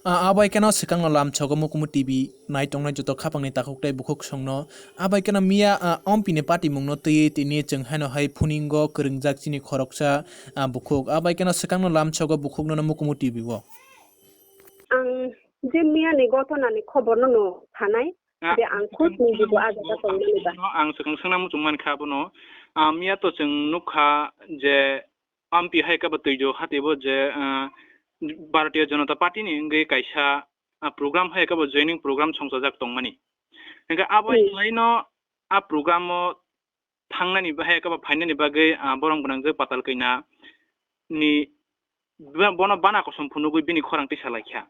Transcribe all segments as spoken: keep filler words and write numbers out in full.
A, abai keno swkangno lamsogo Mukumu T V nai tongnai joto khapangni takhuk tei bukhuk songno. Abai keno miya, a, Ompi ni patimungno twiwi tini chwng haino hai phuningo kwrwngjak chini khoroksa, a, bukhuk. Abai keno swkangno lamsogo bukhukno no Mukumu T V o. Ang je miya ni gothona ni khobor no no sanai, ah, je ang khud ni jibo ah jaga tongmani ba. No, ang swkang swngna muchung mankha abono. Ah, miya to chwng nukha je Ampi hai khe bo twijo hati bo je, ah, Bharatiya Janata Party ni wngwi kaisa, ah, program hai khe bo joining program songchajak tongmani. Hingkhe abo hmm. Wnglaino a program o thangnani bahai eke ba phainani bagwi, ah, borok gwnangjak Patal Kaina ni ba-, bono bana kosom phunugwi bini khorang tisa laikha.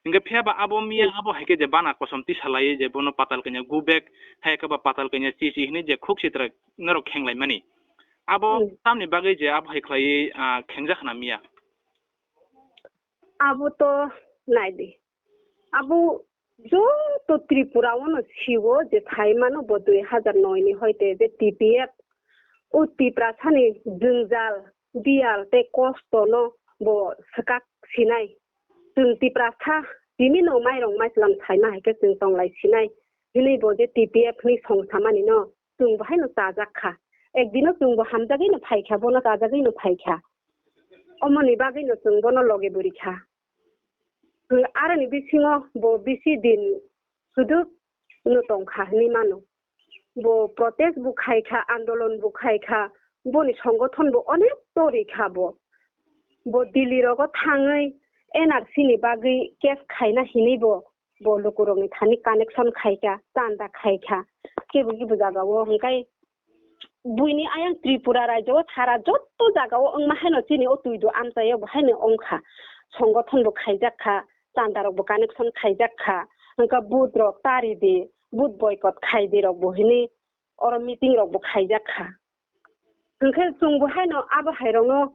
Hingkhe phiya ba abo miya hmm. Abo hai khe je bana kosom tisa laiwi je bono Patal Kaina go back hai eke ba Patal Kaina chi chi hinwi je khuk sitra norok khenglaimani. Abo hmm. Tamni bagwi je abo hai khlaiwi, ah, khengjak khna miya. Abo to naidi. Abo joto Tripura o no sio je sai mano bo dui hajar noi ni hoite je T P F o Tiprasa ni jwngjal, biyal tei kosto no bo swkak sinai. Chwng Tiprasa tini no mairong maislam sai ma hai khe chwng tonglai sinai. Hinwi bo je T P F ni song samani no chwng bo haino chajak kha. Ekdino chwng bo hamjagwi no phai kha, bono chajagwi no phai kha. Omoni bagwi no chwng bono loge bwrwi kha. Aroni bisingo bo bisi din suduk no tongkha hinwi mano. Bo protest bo khaikha, andolon bo khaikha, boni songothon bo onek torikha bo. Bo Delhi rogo thangwi N R C ni bagwi case khaina hinwi bo, bo lukurokni thani connection khaikha, chanda khaikha, kebo kebo jagao hwnkhe buini ayang Tripura rajyo o sara joto jaga o wngma haino chini o twido amchai o bo haino wngkha. Songothon bo khaijak kha, chanda rok bo connection khaijak kha. Hwnkha vote rok tari di, vote boycott khai di rok bo hinwi oro meeting rok bo khaijak kha. Hwnkhe chwng bo haino abo hai rokno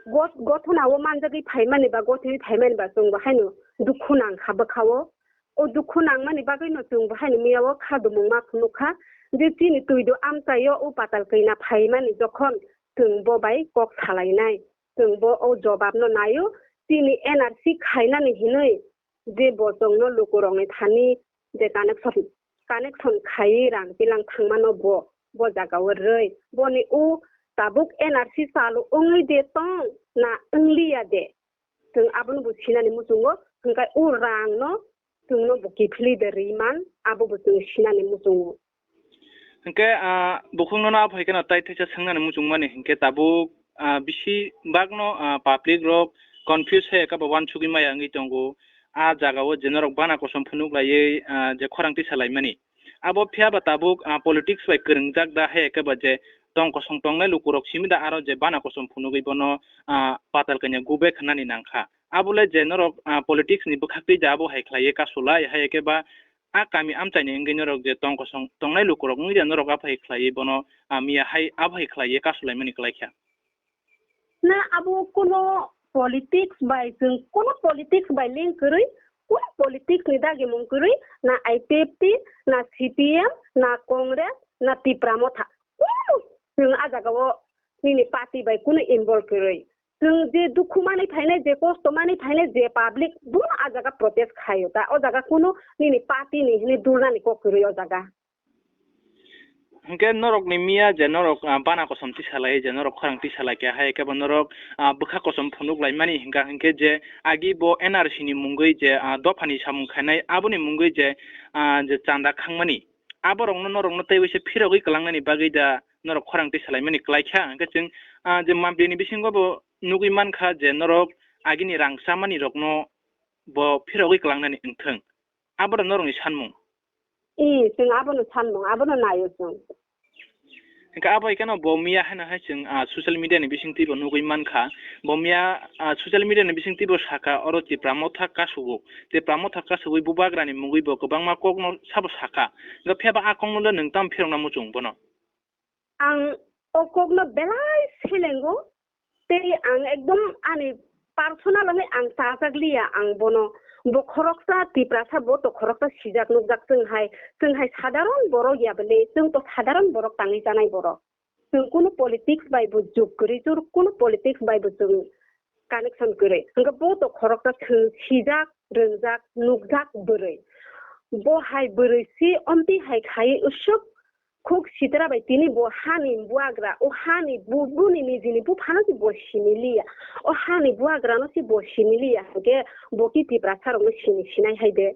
got-, gothona o manjagwi phaimani ba gothwi phaimani ba chwng bo haino dukhu nangkha bwkha o. O dukhu nangmani bagwino chwng bo haino miya o kha dumung ma phunukha je chini twido amchaio o Patal Kaina phaimani jokhon chwng bo bai kok salainai. Chwng bo o jobab no naio, chini N R C khainani hinwi je bo chwngno lukurokni thani je connection, connection khaiwi rang tilang thangmano bo, bo jagao rwui. Boni o tabuk N R C chalu wngwi de tong na wngliya de? Chwng abono bo sinani muchungo, hwnkhe o rangno chwngno bo kiphilwi de rwi man, abo bo chwng sinani muchungo. Hwnkhe, ah, bukhukno no aphai kheno tai thaisa swngnani muchungmani hwnkhe tabuk, ah, bisi bagno, ah, public rok confuse hai eka ba uansugwi maya wngwi tongo. Ah jagao je norok bana kosom phunuk laiwi, ah, je khorang tisa laimani. Abo phiya ba tabuk, ah, politics bai kwrwngjak da hai eka ba je tong kosong tongnai lukurok simi da aro je bana kosom phunugwi bono, ah, Patal Kaina go back hwnani nangkha. Abole je norok, ah, politics ni bwkhaktwi da abo hai khlaiwi kasu lai hai eka ba a kami amchaini wngwi norok je tong kosong tongnai lukurok wngwi je norok aphai khlaiwi bono, ah, miya hai aphai khlaiwi kasu laimani kwlaikha. Na abo kuno politics bai, chwng kuno politics bai link kwrwi, kuno politics ni dagimung kwrwi, na I P F T, na C P M, na Congress, na Tipra Motha. Kuno chwng a jagao nini party bai kuno involve kwrwi. Chwng je dukhu manwi phainai, je kosto manwi phainai, je public, bono a jaga protest khaio ta. O jaga kuno nini party ni hinwi dulnani kok kwrwi o jaga. Hwnkhe norokni miya je norok, ah, bana kosom tisa lai, je norok khorang tisa lai khe, hai khe bo norok, ah, bwkha kosom phunuk laimani hwnkha, hwnkhe je agi bo N R C ni mungwi je, ah, dophani samung khainai, aboni mungwi je, ah, je chanda khangmani, aborokno norokno teibo se phirogwi kwlangnani bagwi da norok khorang tisa laimani kwlaikha, hwnkhe chwng, ah, je Mampi ni bisingo bo nugwi mankha je norok agini rang chamani rokno bo phirogwi kwlangnani wngthwng. Abo da norokni sanmung? Ee, chwng abono sanmung, abono naio chwng. Hwnkhe abo hai kheno bo miya haino hai chwng, ah, social media ni bisingtwi bo nugwi mankha. Bo miya, ah, social media ni bisingtwi bo sakha, oro Tipra Motha kasubuk. Tipra Motha kasubui bubagrani mungwi bo kwbangma kokno sabo sakha. Hwnkhe phiya ba a kokno le nwng tamo phirokna muchung bono? Ang o kokno belai selengo, tei ang ekdom ani personal wngwi ang chajak liya ang bono. Bo khoroksa Tiprasa, bo to khoroksa sijak nukjak chwng hai, chwng hai sadharon borok ya bwle, chwng to sadharon borok tangwi chanai borok. Chwng kunu politics bai bo juk kwrwi, chwng kunu politics bai bo chwng connection kwrwi. Hwnkhe bo to khoroksa chwng sijak, rwngjak, nukjak bwrwi. Bo hai bwrwi si omtwi hai khai usuk khuk sitra bai tini bo hani buagra, o hani bu-, buni nijini buphano si bo sini liya. O hani buagra no si bo sini liya, hwnkhe bo ki Tiprasa rokno sini sinai hai de.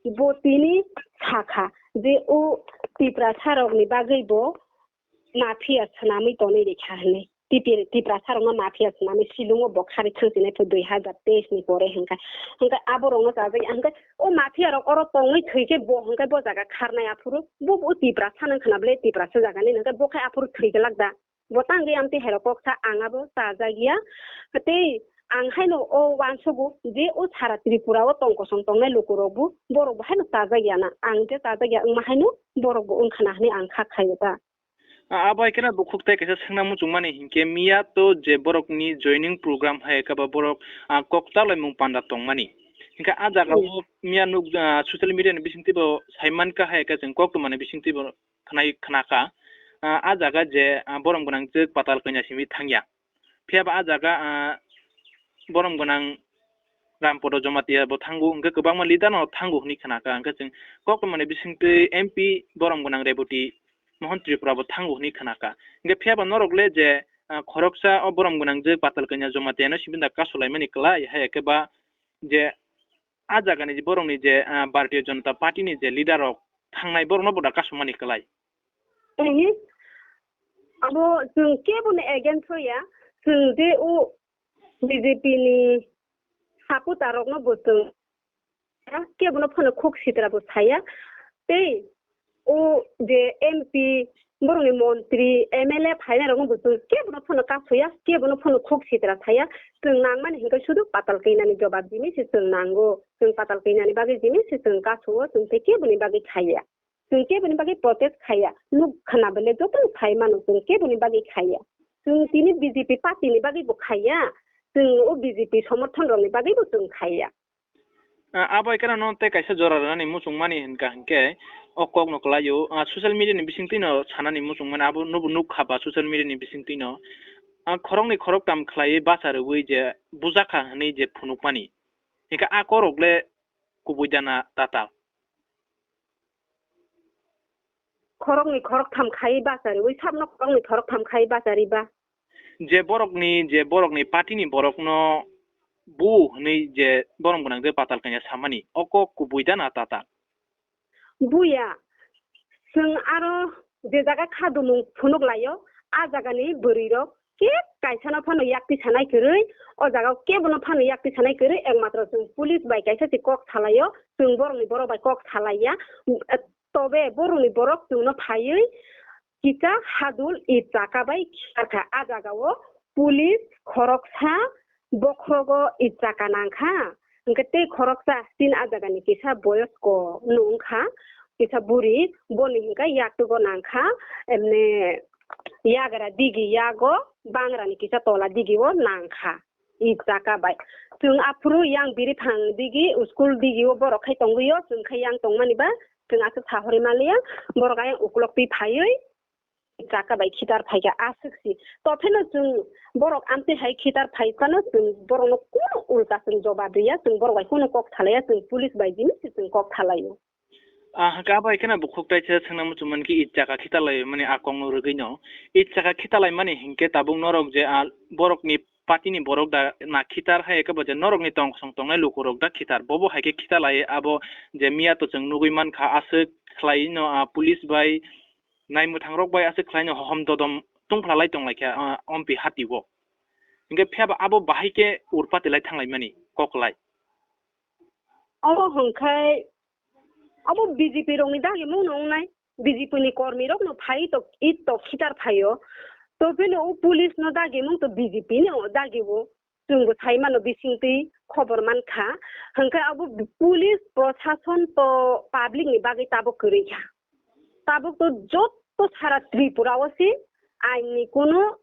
Bo tini sakha je o Tiprasa rokni bagwi bo mafia swnamwi tonwi rikha hwnwi. Tipi-, Tiprasa rokno mafia swnamwi silungo bo khari thangsinai pho dui hazar teis ni pore hwnkha. Hwnkhe abo rokno chajak ya hwnkhe o mafia rok oro tongwi thwikhe bo hwnkhe bo jaga kharnai aphuru bo, bo Tiprasa nang khna bwle Tiprasa jagani hwnkhe bo khai aphuru thwi glak da. Bo tangwi amtwi hai rok kok sa ang abo chajak ya. Tei ang haino o uansugo je o sara Tripura o tong kosong tongnai luku rok bo borok bo haino chajak ya na. Ang je chajak ya wngma haino borok bo wngkha na hwnwi ang kha khaio ta. A, abo hai kheno bukhuk tei kaisa swngna muchungmani hinkhe miya to je borokni joining program hai khe ba borok, a, kok talaimung panda tongmani. Hinkhe a jaga Hmm. o miya nuk, a, social media ni bisingtwi bo saimankha hai khe chwng koktwmani bisingtwi bo khnai khnakha. A, a jaga je, a, borom gwnang jwk patal kanya simi thangya. Phiya ba a jaga, ah, borom gwnang Rampodo Jamatia bo thango, hwnkhe kwbangma leader no thango hwnwi khna kha. Hwnkhe chwng koktwmani bisingtwi M P borom gwnang Reboti Mohan Tripura bo thango hwnwi khna kha. Hwnkhe phiya ba norok le je, ah, khoroksa o borom gwnang je Patal Kanya Jamatia no sibinda kasulaimani kwlai, hai khe ba je a jagani je borokni je, ah, Bharatiya Janata Party ni je leader rok thangnai borokno bo da kasumani kwlai. Ehe. Abo chwng keboni against o ya, chwng je o B J P ni supporter rokno bo chwng kebono phano khuk sitra bo saya. Tei o je M P, borokni montri, M L A phainai rokno bo chwng kebono phano kasoya, kebono phano khuk sitra saya. Chwng nangmani hinkhe sudu Patal Kanya ni jobab jini se chwng nango. Chwng Patal Kanya ni bagwi jini se chwng kasowo, chwng tei keboni bagwi khaiya. Chwng keboni bagwi protest khaiya. Nuk khna bele joto sai mano chwng keboni bagwi khaiya. Chwng tini B J P party ni bagwi bo khaiya. Chwng o B J P somorthon rokni bagwi bo chwng khaiya. Ah, abo hai kheno no tei kaisa jora rwnani muchungmani hinkha hinkhe o kokno kwlaio, ah, social media ni bisingtwi no sanani muchungmani abo nobo nukha ba social media ni bisingtwi no, ah, khoroknwi khoroktham khlaiwi bacha rwui je bujakha hwnwi je phunukmani hinkhe a korok le kubui dana tatal. Khoroknwi khoroktham khai bacha rwui sabno khoroknwi khoroktham khai bacha riba. Je borokni, je borokni party ni borokno bu hwnwi je borom gwnang je Patal Kanya samani, o kok kubui da na tatal? Buya, chwng aro je jaga khadumung phunuk laio, a jagani bwrwi rok keb kaisano phano yakti sanai kwrwi, o jaga o kebono phano yakti sanai kwrwi, ekmatro chwng police bai kaisa se kok salaio, chwng borokni borok bai kok salaiya. Tobe borokni borok chwngno phaiwi kisa hadul i chaka bai khitarkha. A jagao police khoroksa bokhrogo i chaka nangkha. Hwnkhe tei khoroksa chini a jagani kisa boyosko no wngkha, kisa buri, boni hwnkhe yaktugo nangkha, emne yagra digi yago bangrani kisa tola digio nangkha. I chaka bai. Chwng aphuru yang biriphang digi, school digi o borok khai tongwi o, chwng khai yang tongmani ba, chwng aswk sahori manliya, borok ayang ukulok twi phaiwi, i chaka bai khitar phaikha, aswk si. Topheno chwng borok amtwi hai khitar phai phano chwng borokno kunu ulta chwng jobab riya, chwng borok bai kunu kok thalaiya, chwng police bai jini si chwng kok thalaio. Ah, hwnkhe abo hai kheno bukhuk taisa swngna muchungmani khe i chaka khitarlai mani a kokno rwgwino. I chaka khitarlai mani hinkhe tabuk norok je, ah, borokni party ni borok da na khitar hai khe bo je norokni tong kosong tongnai lukurok da khitar. Bobo hai khe khitarlai abo je miya to chwng nugwi mankha aswk khlaino, ah, police bai naimwthang rok bai aswk khlaino hohom dodom tungphla lai tonglaikha, ah, ompi hati o. Hinkhe phiya ba abo bahai khe urpati lai thanglai mani kok lai. Omo hwnkhai Abo B J P rokni dagimung no wngnai, B J P ni kormi rok no phai to, it to khitar phaio. To pheno o police no dagimung to B J P ni o dagi o. Chwng bo sai mano bisingtwi khobor mankha. Hwnkhe abo police prosason to public ni bagwi tabuk kwrwi kha. Tabuk to jotto sara Tripura o se ain ni kuno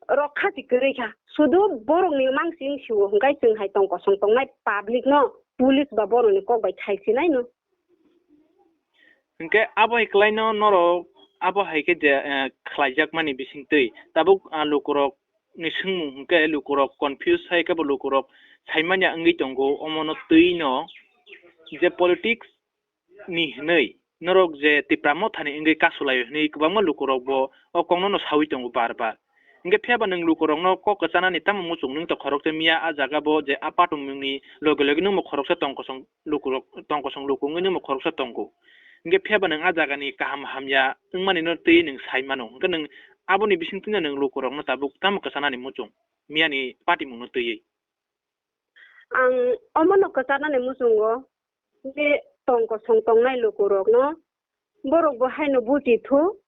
rokha si kwrwi kha. Sudu borokni mangsing sio hwnkhe chwng hai tong kosong tongnai public no police ba borokni kok bai thai sinai no. Hwnkhe abo hai kwlaino norok abo hai khe je, eh, khlaijakmani bisingtwi tabuk, ah, lukurok ni swngmung hwnkhe lukurok confuse hai khe bo lukurok saimanya wngwi tongo, omono twi no je politics ni hwnwi norok je Tipra Motha ni wngwi kasulai hwnwi kwbangma lukurok bo o kokno no sawi tongo bar bar. Hwnkhe phiya ba nwng lukurokno kok kwchanani tamo muchung nwng to khoroksa miya a jaga bo je a patumung ni loge loge nwng bo khoroksa tong kosong lukurok, tong kosong luku wngwi nwng bo khoroksa tongo. Hwnkhe phiya ba nwng a jaga ni kaham hamya wngmani no twi nwng sai mano. Hwnkhe nwng aboni bising twino nwng lukurokno tabuk tamo kwchanani muchung miya ni patimung no twiwi. Ang omono kwcharnani muchungo je tong kosong tongnai lukurokno borok bo haino buchi thu,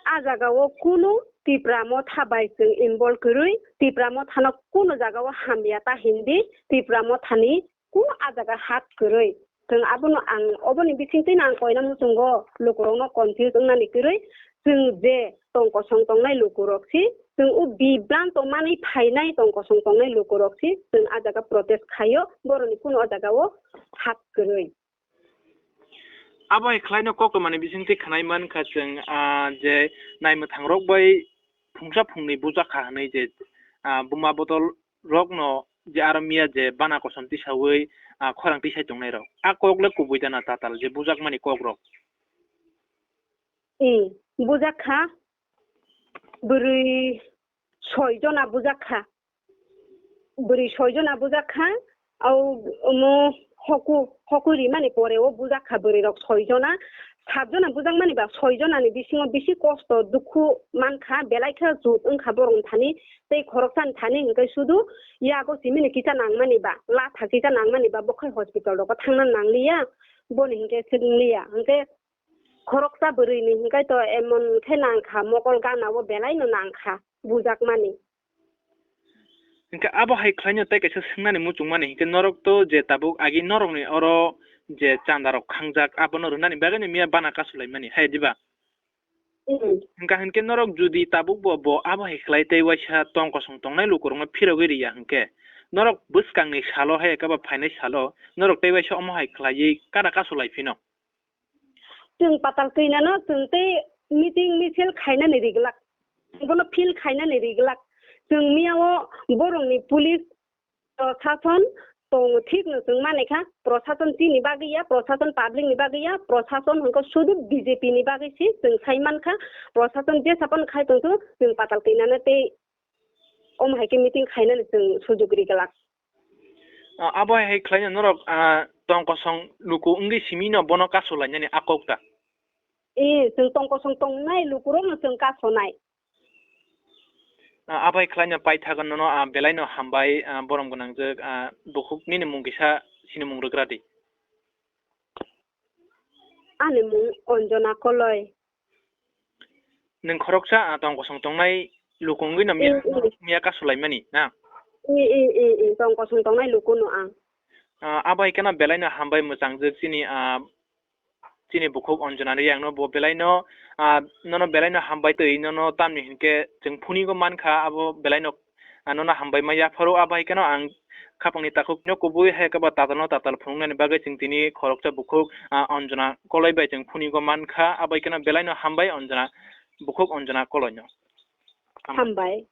a jagao kunu Tipra Motha bai chwng involve kwrwi, Tipra Mothano kunu jagao hamya ta hindi, Tipra Mothani kunu a jaga hak kwrwi. Chwng abono ang oboni bisingtwino ang koina muchungo lukurokno confuse wngnani kwrwi, chwng je tong kosong tongnai lukurok si, chwng o bibranto manwi phainai tong kosong tongnai lukurok si, chwng a jaga protest khaio, borokni kunu o jagao hak kwrwi. Abo hai khlaino koktwmani bisingtwi khwnai mankha chwng, ah, je naimwthangrok bai phungsa phungni bujak kha hwnwi je, ah, buma bodol rokno je aro miya je bana kosom tisawi, ah, khorang tisai tongnairok. A kok le kubui dana tatal je bujakmani kokrok. Ee, bujak kha. Bwrwi soi jona bujak kha. Bwrwi soi jona bujak kha. Au omo hoku, hoku rimani pore o bujak kha bwrwi rok soi jona. Sat jona bujak mani ba soi jona ni bisingo bisi kosto dukhu man kha, belai khe jut wng kha borok ni thani. Tei khoroksa ni thani hwnkhe sudu yago simi ni kisa nang mani ba, latha kisa nang mani ba, bo khai hospital rogo thangna nang liya, boni hwnkhe se wng liya. Hwnkhe khoroksa bwrwi ni hwnkhe to emon khe nang kha, mokol gana o belai no nang kha bujakmani. Hwnkhe abo hai khlaino tei kaisa swngnani muchungmani hwnkhe norok to je tabuk agi norokni oro je chanda rok khangjak abono rwnani bagwi no miya bana kasulaimani hai diba? Mm. Hwnkha hwnkhe norok judi tabuk bo, bo abo hai khlai tei waisa tong kosong tongnai lukurokno phirogwi riya hwnkhe norok bwskangni salo hai eba phainai salo norok tei waisa omo hai khlaiwi kada kasulai phino? Chwng patal twinano chwng tei meeting misil khainani riglak. Bono feel khainani riglak. Chwng miyao borokni police, prosason tongo thikno chwng mani kha. Prosason chini bagwi ya, prosason public ni bagwi ya, prosason hwnkhe sudu B J P ni bagwi se chwng sai man kha. Prosason jesa phano khai tong thung, chwng patal twinano tei omo hai khe meeting khainani chwng sujuk riglak. Ah, abo hai khlaino norok, ah, tong kosong luku wngwi simi no bono kasulainani a kok ta? Ee, chwng tong kosong tongnai lukurokno chwng kasonai. Ah, abo hai khlaino paithago nono, ah, belaino hambai, ah, borom gwnangjwk, ah, bukhuk nini mung kisa sinimung rwgra di. Ani mung Anjana Koloi. Nwng khoroksa, ah, tong kosong tongnai luku wngwi no miya, mm, mm, miya kasulaimani, na? Ee, ee, ee, ee, tong kosong tongnai luku no ang. Ah, abo hai kheno belaino hambai mwchangjwk chini, ah, chini bukhuk Anjana Reang no bo belaino, ah, nono belaino hambai twi nono tamni hinkhe chwng phunigwi mankha abo belaino, ah, nono hambai ma yapharo. Abo hai kheno ang khapangni takhuk no kubui hai khe ba tatal no tatal phunuknani bagwi chwng tini khoroksa bukhuk, ah, Anjana Koloi bai chwng phunigwi mankha. Abo hai kheno belaino hambai Anjana, bukhuk Anjana Koloi no. Hambai. Hambai.